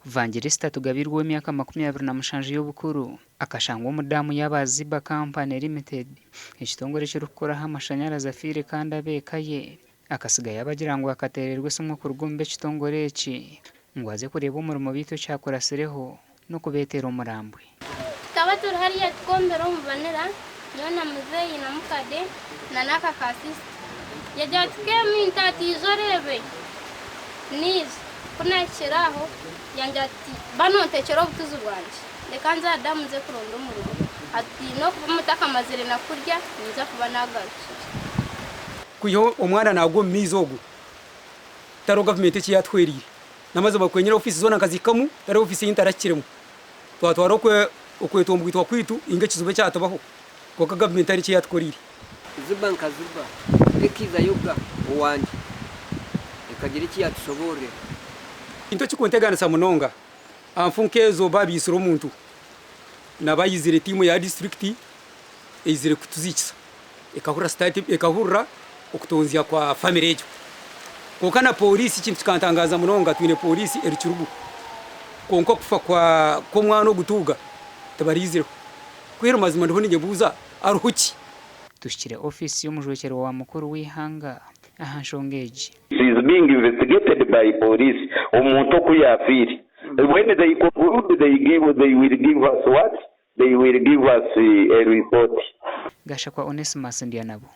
Vangelista Tugabirwe ow'emyaka 27 y'obukuru akashangwa omu daamu y'aba Ziba Company Limited, ekitongore ekirikukora aha mashanyarazi afiire kandi ab'eka ye akasiga yaabagira ngu akateererwa esimu okuruga omu b'ekitongore eki ngu aze kureeba omurimo beitu ekyakuratsireho n'okubeetera omurambwe. Tukaba turi hariya tukombire omu vanilla nyowe na muzeeyi na mukade na n'aka ka sister. Yagira ati keminta ati ija oreebe. Naija. Ku nahikire aho yangira ati ba nontekyera obutuzi bwangye reka nze aha damu nze kuronda omurimo. Ati n'okuba mutakamazire na kurya ninza kuba nagarukire. Kwiha omwana nagwa omu maizi ogwo tihariho gavumenti eki yatuhwereire. N'amazima kwenyine ofiisi zoona nkazihikamu tihariho ofiisi ei ntarahikiremu. Twatwara okwetombwitwa kwaitu ninga ekizibu ekyatubaho kwonka gavumenti tihariho eki yatukoreire. Ziba nka ziba tekaizayo ga owangye ekagira eki yatushoboororera. Ekintu ekikunteganisa munonga aha nfu nk'ezo baaba baitsire omuntu naba aizire tiimu ya disiturikiti eizire kutuziikisa ekahurira sitati ekahurira okutonzya kwa famire egyo. Kwonka na pooriisi ekintu kikantangaaza munonga twine pooriisi eri Kirugu kwonka okufa kwa kw'omwana ogu Tuuga tibaraizireho. Kwihire mazima ndiho ninyebuuza ariho ki? Tuhikire ofiisi y'omujwekyerwa wa mukuru w'eihanga aha nshonga egi. Is being investigated by police omuntu oku yafiire when they conclude they give they will give us what they will give us a report. Gashakwa Onesimus Ndyanabo.